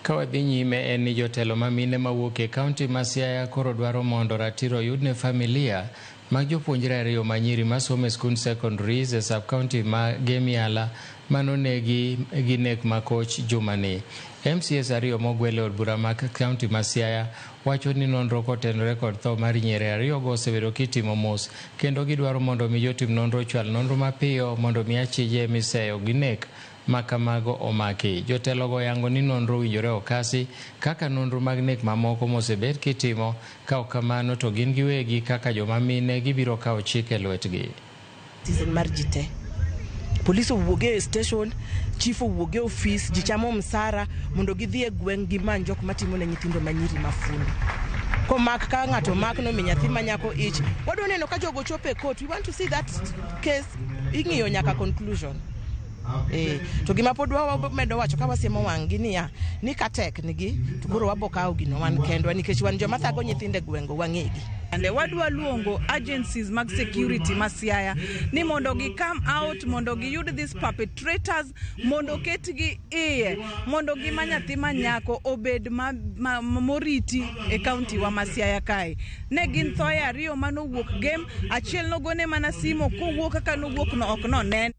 Ka wadhi nyime en ni jotelo ma mine mawuok e kaunti ma Siaya koro dwaro mondo ratiro oyud ne familia mag jopuonjre ariyo ma nyiri masomo e skund secondaries e sub county ma Gemiala manonegi gi nek makoch jumani. MCAs ariyo mogwel e od bura ma kaunti ma Siaya wacho ni nonro kotenore kod tho mar nyiri ariyogo osebedo kitimo mos kendo gidwaro mondo mi jotim nonro ochwal nonro mapiyo mondo mi achije miseyo gi nek ma kamago omaki. Jotelogo oyango ni nonro owinjore okasi kaka nonro mag nek mamoko mosebed kitimo ka ok kamano to gin giwegi kaka joma mine gibiro kawo chik e lwetgi. Season mar ji te. Polis owuog e station, chief owuog e ofis, ji chamo msara mondo gidhi e gweng' gimany jok matimo ne nyithindo manyiri mafundi. Komak ka ng'ato omak nomi nyathi ma nyako ich, wadwa neno ka jogo chopo e court. We want to see that case ing'iyo nyaka conclusion. Eh, to gima pod wamedo wacho ka wasiemo wang'gi niya ni ka tek nigi to koro wabo kawo gino wan kendwa nikech wan joma thago nyithindo e gweng'go wang'egi. Ande wadwa luongo agencies mag security ma Siaya ni mondo gi come out mondo giyud these perpetrators mondo ketgi iye mondo gima nyathi ma nyako obed ma, ma, moriti e kaunti wa ma Siaya kae. Ne gin thoye ariyo manowuok Gem, achiel nogone mana simo kowuok kaka nowuok no ok nonen.